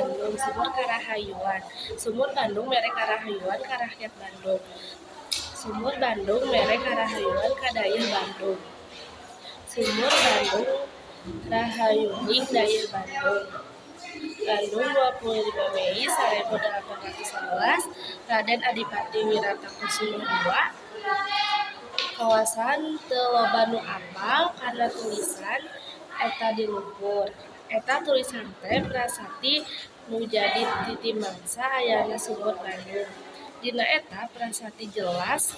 Bandung, Sumur Karahayuan. Sumur Bandung mere karahayuan ka rakyat Bandung. Sumur Bandung mere karahayuan ka dayeuh Bandung. Sumur Bandung rahayuning dayeuh Bandung. Bandung, 25 Mei 1811, Raden Adipati Wiratakusumah II. Kawasan teu loba nu apal kana tulisan eta di luhur. Eta tulisan teh prasasti nu jadi titimangsa ayana Sumur Bandung. Dina eta prasasti jelas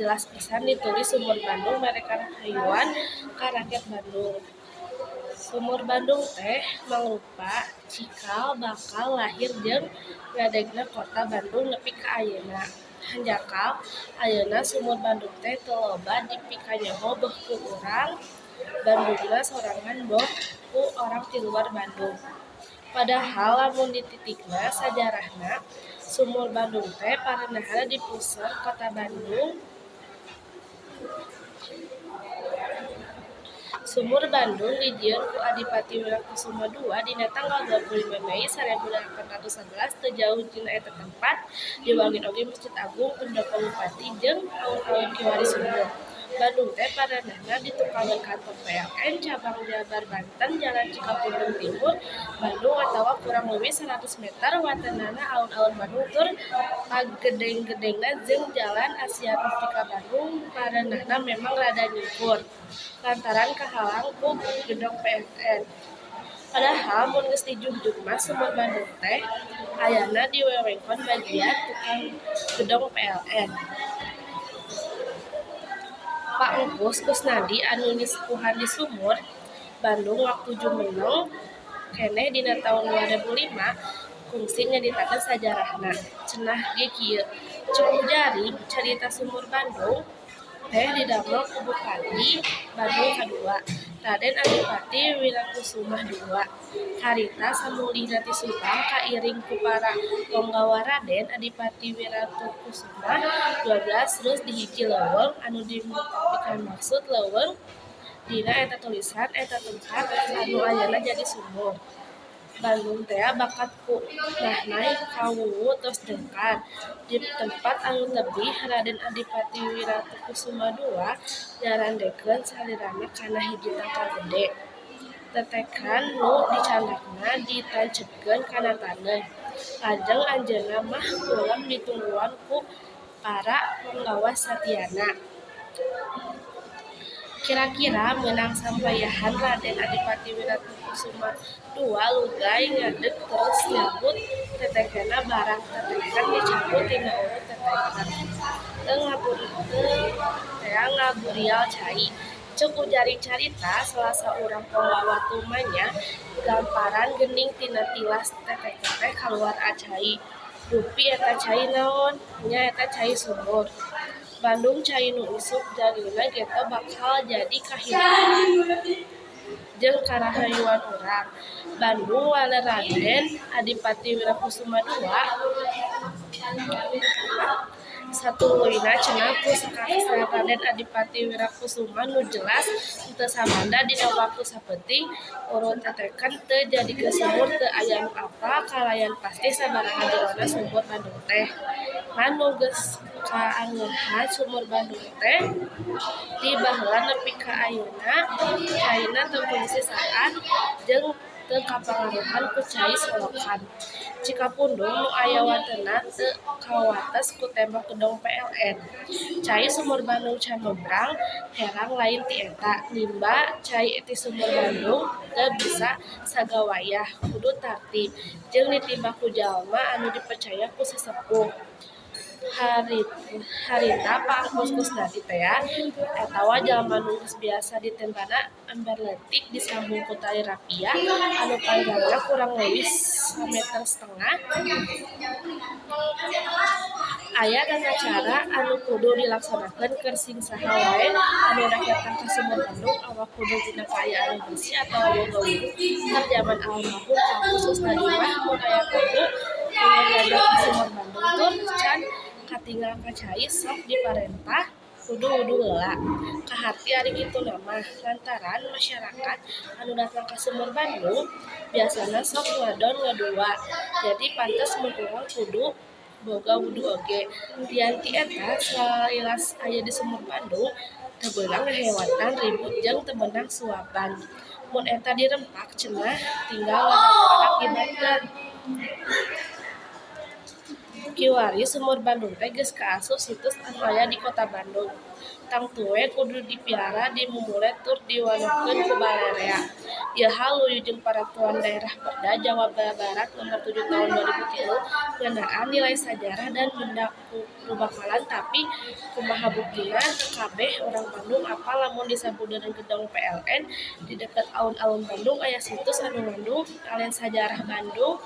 jelas pisan ditulis Sumur Bandung mere karahayuan ka rakyat Bandung. Sumur Bandung teh mangrupa cikal bakal lahir jeung ngadegna Kota Bandung nepi ka ayeuna. Hanjakal, ayeuna Sumur Bandung teh teu loba dipikanyaho beuh ku urang Bandungna sorangan boh ku orang ti luar Bandung. Padahal lamun dititikna sajarahna, Sumur Bandung teh parenahna di puseur Kota Bandung. Sumur Bandung dijieun ku Adipati Wirakusuma II dina tanggal 25 Mei 1811 teu jauh tina eta tempat diwangun oge Masjid Agung, Pendopo Bupati jeung alun-alun kiwari sumur. Bandung teh parenahna di tukangeun kantor PLN Cabang Jabar Banten, Jalan Cikapundung Timur, Bandung atawa kurang leuwih 100 meter wetanna Alun-alun Bandung tur pagedeng-gedengna jeung Jalan Asia Afrika. Bandung parenahna memang rada nyingkur lantaran kahalang ku gedong PLN. Padahal mun geus dijugjug mah Sumur Bandung teh ayana di wewengkon bagian tukang gedong PLN. Pak Engkus Kusnadi anu nyisepuhan di Sumur Bandung waktu jumeneng keneh dina taun 2005 kungsi nyaritakeun sajarahna. Cenah ge kieu, Ceuk ujaring, carita Sumur Bandung teh didamel ku Bupati Bandung kadua, Raden Adipati Wirakusumah II. Harita samulihna ti Subang kairing ku para ponggawa Raden Adipati Wiratakusumah 12 terus di hiji leuweung anu dipikamaksud leuweung dina eta tulisan eta tempat anu ayeuna jadi sumur. Bandung tea bakat ku nahnai ka wuwu tos dengkar. Di tempat anu tebih, Raden Adipati Wiratakusumah II nyarandekeun salirana kana hiji tangkal gede. Tetekan nu dicandakna ditancepkeun kana taneuh. Lajeng anjeunna mah kulem ditungguan ku para ponggawa satiana. Kira-kira meunang sampayahan Raden Adipati Wiratakusumah II lugay ngadeg terus nyabut tetekenna. Barang teteken dicabut tina urut teteken tea ngaburial cai. Ceuk ujaring carita, salah saurang ponggawa tumanya gamparan geuning tina tilas teteken teh kaluar cai. Dupi eta cai naon? Nya eta cai sumur Bandung, cai nu isuk jalilna geto bakal jadi kahirupan jeung karahayuan urang Bandung waler. Raden Adipati Wirakusuma II satuluyna cenah ku sakasean Raden Adipati Wirakusuma nu jelas henteu samanda dina waktu sapeuting urut teteken teu jadikeun sumur. Teu aya nu apal kalayan pasti sabaraha jerona Sumur Bandung teh. Ngan nu geus kaangeuhan, Sumur Bandung teh ti baheula nepi ka ayeuna caina teu kungsi saat jeung teu kapangaruhan ku cai solokan Cikapundung nu aya wateuna teu kawates ku tembok gedong PLN. Cai Sumur Bandung can membrang herang lain ti eta. Nimba cai ti Sumur Bandung teu bisa sagawayah, kudu tartib jeung ditimba ku jalma anu dipercaya ku sesepuh. Harita Pak Engkus Kusnadi tea atawa jalma nu geus biasa ditembana ember leutik disambung ku tali rapia anu panjangna kurang leuwih 1,5 meter. Aya tatacara anu kudu dilaksanakeun keur sing saha wae anu rek datang ka Sumur Bandung awak kudu dina kaayaan bersih atawa boga wudu. Keur jaman almarhum Pak Engkus Kusnadi mah mun aya tamu nu ngadadak ka Sumur Bandung tur can katinggal ka cai, sok diparentah Kudu wudu heula. Kaharti ari kituna mah lantaran masyarakat anu datang ka Sumur Bandung biasana sok ngadon ngadua, jadi pantes mun urang kudu boga wudu oge. Lian ti eta salila aya di Sumur Bandung teu beunang ngahewatan ribut jeung teu meunang suaban. Mun eta dirempak cenah tinggal ngadanguan akibatna. Kiwari Sumur Bandung teh geus kaasup situs anu aya di Kota Bandung. Tangtu we kudu dipiara, dimumule tur diwanohkeun ku bararea. Ieu hal luyu jeung Peraturan Daerah (Perda) Jawa Barat Nomor 7 Tahun 2003 ngeunaan nilai sajarah dan benda purbakala. Tapi kumaha buktina teu kabeh urang Bandung apal lamun di sabudeureun Gedong PLN di deukeut Alun-alun Bandung aya situs anu ngandung alen sajarah Bandung.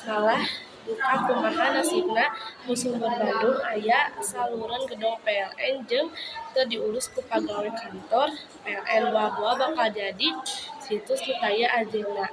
Malah duka kumaha nasibna mun Sumur Bandung aya salureun Gedong PLN jeung teu diurus ku pagawe kantor PLN, boa-boa bakal jadi situs nu taya ajegna.